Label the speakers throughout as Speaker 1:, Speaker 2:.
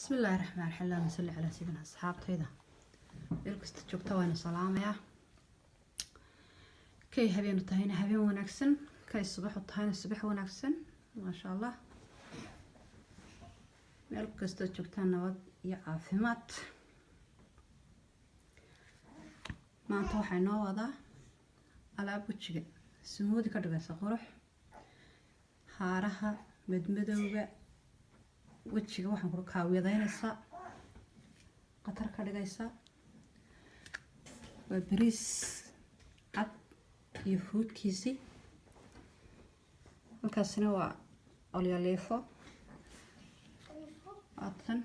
Speaker 1: Bismillaahi raxmaan raxiim. Allahuma salli calaa sayidina. Asxaabtayda meel kasta joogta waana salaamayaa. Kay habeenu tahayna habeen wanaagsan, kay subaxu tahayna subax wanaagsan. Maasha Allah, meel kastoo joogtaan nabad iyo caafimaad. Maanta waxaa inoo wadaa alaab wejiga smooth ka dhigaysa, qurux, haaraha madmadowga wejiga waxaan kula kaawiyadaynaysaa, khatar ka dhigaysa. Waa bariis cad iyo fuudkiisii. Halkaasina waa olyaliifo, waatan.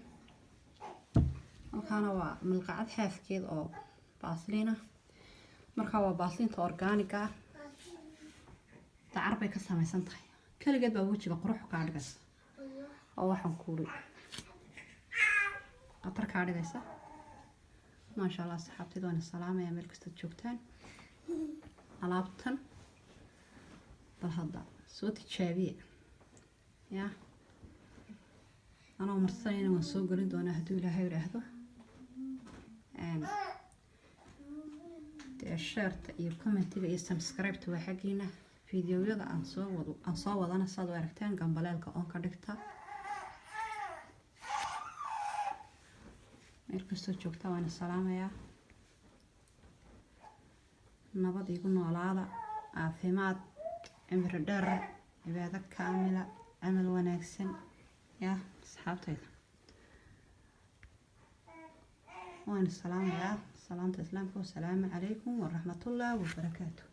Speaker 1: Halkaana waa milqacad xaafkeed oo baasliin ah. Markaa waa baasliinta organic-ga ah, dacar bay ka samaysan tahay. Keligeed baa wejiga qurux kaa dhigaysa oo waxaan kuuri khatar kaa dhigaysa. Maasha Allah, asxaabtayda waan salaamaya meel kastaad joogtaan. Alaabtan bal hadda soo tijaabiya. Ya anoo marsanayna waan soo gelin doonaa hadduu Ilaahay idhaahdo. Dee share-ta iyo comment-iga iyo subscribe-ta waa xaggiina. Fiidiyowyada aan soo wado, aan soo wadana saad u aragtaan, gambaleelka oon ka dhigta. Meel kastoo joogta waana salaamayaa. Nabad igu noolaada, caafimaad, cimri dheer, cibaado kaamila, camal wanaagsan. Ya asxaabtayda, waan salaamayaa salaamta Islaamka. Wasalaamu calaykum waraxmatullah wabarakaatu.